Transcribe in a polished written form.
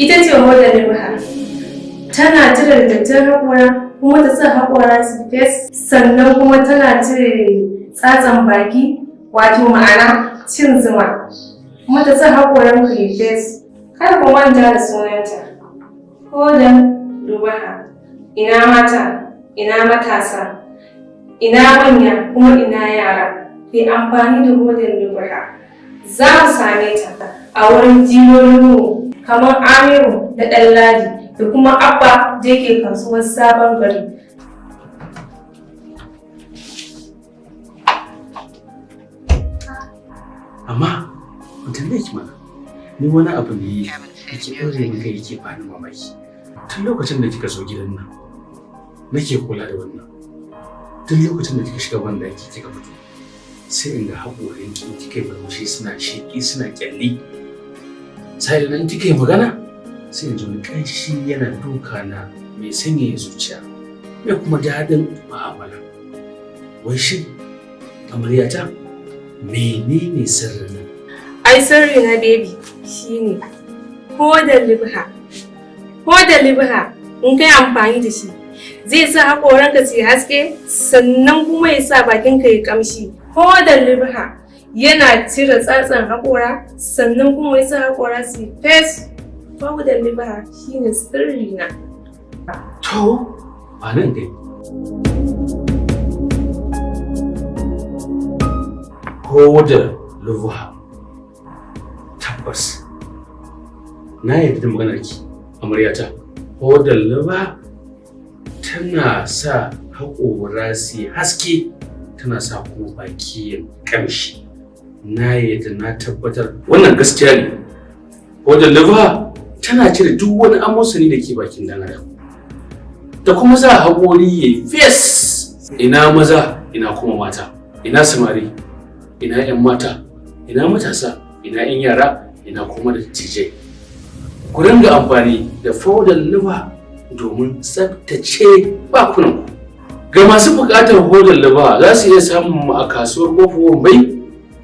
Ita ce hodar Libha. Tana cire dattin haƙora kuma ta sa haƙora su fes, sannan kuma tana cire tsatsan baki, wato ma'ana cin zuma. Kuma ta sa haƙoran ku yi fes. Kada ku manta da sunanta. Hodar Lubaha. Ina mata, ina matasa, ina manya, kuma ina yara. Ku yi amfani da hodar Lubaha. Za mu same ta a wurin dilolinmu kamar Amiru da Ɗanladi da kuma Abba da yake kasuwar Sabon Gari. Amma in tambaye ki mana, ni wani abu ne yake ɗaure min kai, yake bani mamaki. Tun lokacin da kika zo gidan nan nake kula da wannan. Tun lokacin da kika shiga ban daki kika fito, sai in ga haƙorin ki, kika yi murmushi suna sheƙi, suna ƙyalli. Sai nan kika yi magana, sai in ji wani ƙanshi yana duka na mai sanyaya zuciya, mai kuma daɗin mu'amala. Wai shin, amaryata, menene sirrin nan? Ai sirri na, baby, shine hodar Libha. Hodar Libha, in kai amfani da shi, zai sa haƙoranka su yi haske, sannan kuma ya sa bakinka ya kamshi. Hodar Libha yana cire tsatsan haƙora, sannan kuma ya sa haƙora su yi fes. Hodar Libha shine sirri na. To, ba nan dai. Hodar Lubuha. Tabbas. Na yarda da maganar ki, amaryata. Hodar Lubuha tana sa haƙora su yi haske, tana sa kuma baki ya ƙamshi. Na yarda, na tabbatar wannan gaskiya ne. Hodar Lubuha tana cire duk wani amosani da ke bakin dan adam, da kuma sa haƙori ya yi fes. Ina maza, ina kuma mata, ina samari, ina 'yan mata, ina matasa, ina 'yan yara, ina kuma dattijai. Ku ringa amfani da fodar liba domin tsaftace bakunanku. Ga masu buƙatar hodar liba, za su iya samun mu a kasuwar Kofar Wambai.